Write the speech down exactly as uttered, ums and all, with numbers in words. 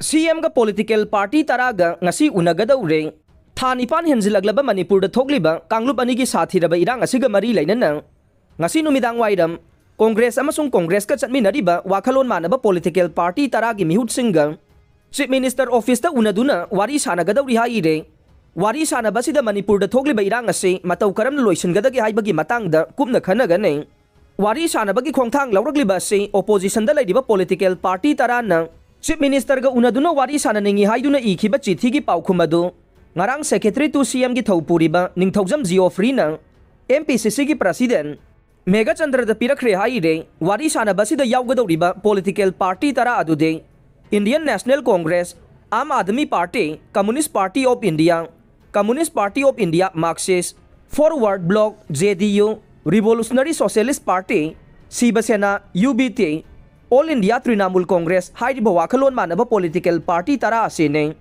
ꯁꯤ ꯑꯦꯝꯒ political party ꯇꯔꯥꯒ ꯉꯁꯤ ꯎꯅꯒꯗꯧꯔꯦ꯫ ꯊꯥ ꯅꯤꯄꯥꯟ ꯍꯦꯟꯖꯤꯜꯂꯛꯂꯕ ꯃꯅꯤꯄꯨꯔꯗ ꯊꯣꯛꯂꯤꯕ ꯀꯥꯡꯂꯨꯞ ꯑꯅꯤꯒꯤ ꯁꯥꯊꯤꯔꯕ ꯏꯔꯥꯡ ꯑꯁꯤꯒ ꯃꯔꯤ ꯂꯩꯅꯅ ꯉꯁꯤ ꯅꯨꯃꯤꯗꯥꯡ ꯋꯥꯏꯔꯝ ꯀꯣꯡꯒ꯭ꯔꯦꯁ ꯑꯃꯁꯨꯡ ꯀꯣꯡꯒ꯭ꯔꯦꯁꯀ ꯆꯠꯃꯤꯟꯅꯔꯤꯕ ꯋꯥꯈꯜꯂꯣꯟ ꯃꯥꯟꯅꯕ ꯄꯣꯂꯤꯇꯤꯀꯦꯜ ꯄꯥꯔꯇꯤ ꯇꯔꯥꯒꯤ ꯃꯤꯍꯨꯠꯁꯤꯡꯒ ꯆꯤꯐ ꯃꯤꯅꯤꯁꯇꯔ ꯑꯣꯐꯤꯁꯇ ꯎꯅꯗꯨꯅ ꯋꯥꯔꯤ ꯁꯥꯟꯅꯒꯗꯧꯔꯤ ꯍꯥꯏꯔꯦ꯫ ꯋꯥꯔꯤ ꯁꯥꯟꯅꯕꯁꯤꯗ ꯃꯅꯤꯄꯨꯔꯗ ꯊꯣꯛꯂꯤꯕ ꯏꯔꯥꯡ ꯑꯁꯤ ꯃꯇꯧ ꯀꯔꯝꯅ ꯂꯣꯏꯁꯤꯟꯒꯗꯒꯦ ꯍꯥꯏꯕꯒꯤ ꯃꯇꯥꯡꯗ ꯀꯨꯞꯅ ꯈꯟꯅꯒꯅꯤ꯫ ꯋꯥꯔꯤ ꯁꯥꯟꯅꯕꯒꯤ ꯈꯣꯡꯊꯥꯡ ꯂꯧꯔꯛꯂꯤꯕ ꯑꯁꯤ ꯑꯣꯄꯣꯖꯤꯁꯟꯗ ꯂꯩꯔꯤꯕ ꯄꯣꯂꯤꯇꯤꯀꯦꯜ ꯄꯥꯔꯇꯤ ꯇꯔꯥꯅ ꯆꯤꯐ ꯃꯤꯅꯤꯁꯇꯔꯒ ꯎꯅꯗꯨꯅ ꯋꯥꯔꯤ ꯁꯥꯟꯅꯅꯤꯡꯏ ꯍꯥꯏꯗꯨꯅ ꯏꯈꯤꯕ ꯆꯤꯊꯤꯒꯤ ꯄꯥꯎꯈꯨꯝ ꯑꯗꯨ ꯉꯔꯥꯡ ꯁꯦꯀ꯭ꯔꯦꯇꯔꯤ ꯇꯨ ꯁꯤ ꯑꯦꯝꯒꯤ ꯊꯧ ꯄꯨꯔꯤꯕ ꯅꯤꯡꯊꯧꯖꯝ ꯖꯤꯑꯣꯐ꯭ꯔꯤꯅ ꯑꯦꯝ ꯄꯤ ꯁꯤ ꯁꯤꯒꯤ ꯄ꯭ꯔꯁꯤꯗꯦꯟ ꯃꯦꯘꯆꯟꯗ꯭ꯔꯗ ꯄꯤꯔꯛꯈ꯭ꯔꯦ ꯍꯥꯏꯔꯦ꯫ ꯋꯥꯔꯤ ꯁꯥꯟꯅꯕꯁꯤꯗ ꯌꯥꯎꯒꯗꯧꯔꯤꯕ ꯄꯣꯂꯤꯇꯤꯀꯦꯜ ꯄꯥꯔꯇꯤ ꯇꯔꯥ ꯑꯗꯨꯗꯤ Indian national Congress, Aam Aadmi party, communist party of India, communist party of India, Marxist, forward bloc, J D U, revolutionary socialist party, Shiv Sena, U B T, all India Trinamool Congress ꯍꯥꯏꯔꯤꯕ ꯋꯥꯈꯜꯂꯣꯟ ꯃꯥꯟꯅꯕ ꯄꯣꯂꯤꯇꯤꯀꯦꯜ ꯄꯥꯔꯇꯤ ꯇꯔꯥ ꯑꯁꯤꯅꯤ꯫